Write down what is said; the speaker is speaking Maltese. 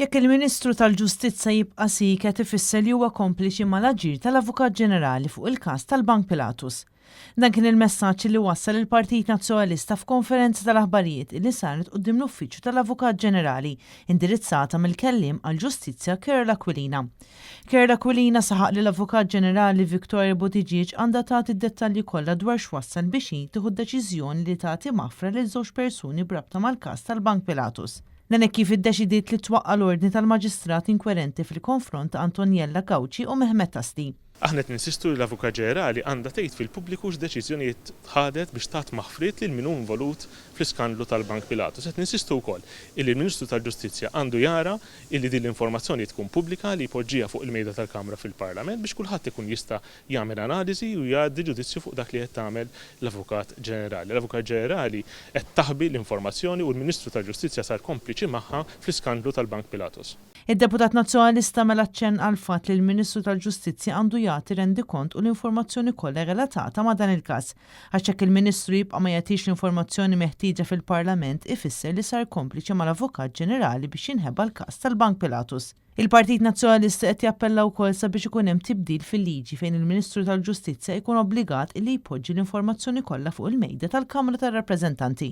Jekk il-Ministru tal-Ġustizza jibqa' sieket ifisser li huwa kompliċi mal-aġir tal-Avukat Ġenerali fuq il-każ tal-Bank Pilatus. Dan kien il-messaġġ li wassal il-Partit Nazzjonalista f'konferenza tal-aħbarijiet li saret quddiem l-Uffiċċju tal-Avukat Ġenerali, indirizzata mill-Kelliem għall-Ġustizzja Karol Aquilina. Karol Aquilina saħaq li l-Avukat Ġenerali Victoria Buttigieg għandha tagħti d-dettalji kollha dwar x'wassal biex hi tieħu d-deċiżjoni li tagħti maħfra lil żewġ persuni b'rabta mal-każ tal-Bank Pilatus. Dan hekk kif iddeċidiet li twaqqa' l-ordni tal-Maġistrat inkwerenti fil-konfront ta' Antoniella Gauci u Mehmet Asli. Aħna qed ninsistu li l-Avukat Ġenerali għandha tgħid fil-pubbliku x'deċiżjonijiet ħadet biex tat maħfriet lil min hu involut fl-iskandlu tal-Bank Pilatus. Qed ninsistu wkoll illi l-Ministru tal-Ġustizzja għandu jara illi din l-informazzjoni tkun pubblika, li jpoġġiha fuq il-mejda tal-Kamra fil-Parlament biex kulħadd ikun jista' jagħmel analiżi u jgħaddi ġudizzju fuq dak li qed tagħmel l-Avukat Ġenerali. L-Avukat Ġenerali qed taħbi l-informazzjoni u l-Ministru tal-Ġustizzja sar kompliċi magħha fl-iskandlu tal-Bank Pilatus. Id-deputat Nazzjonalista għamel aċċenn għall-fatt li l-Ministru tal-Ġustizzja għandu jagħti rendikont u l-informazzjoni kollha relatata ma' dan il-każ. Għax jekk il-Ministru jibqa' ma jagħtix l-informazzjoni meħtieġa fil-Parlament ifisser li sar kompliċi mal-Avukat Ġenerali biex jinħeba l-każ tal-Bank Pilatus. Il-Partit Nazzjonalista qed jappella wkoll sabiex ikun hemm tibdil fil-liġi fejn il-Ministru tal-Ġustizzja jkun obbligat illi jpoġġi l-informazzjoni kollha fuq il-mejda tal-Kamra tar-Rappreżentanti.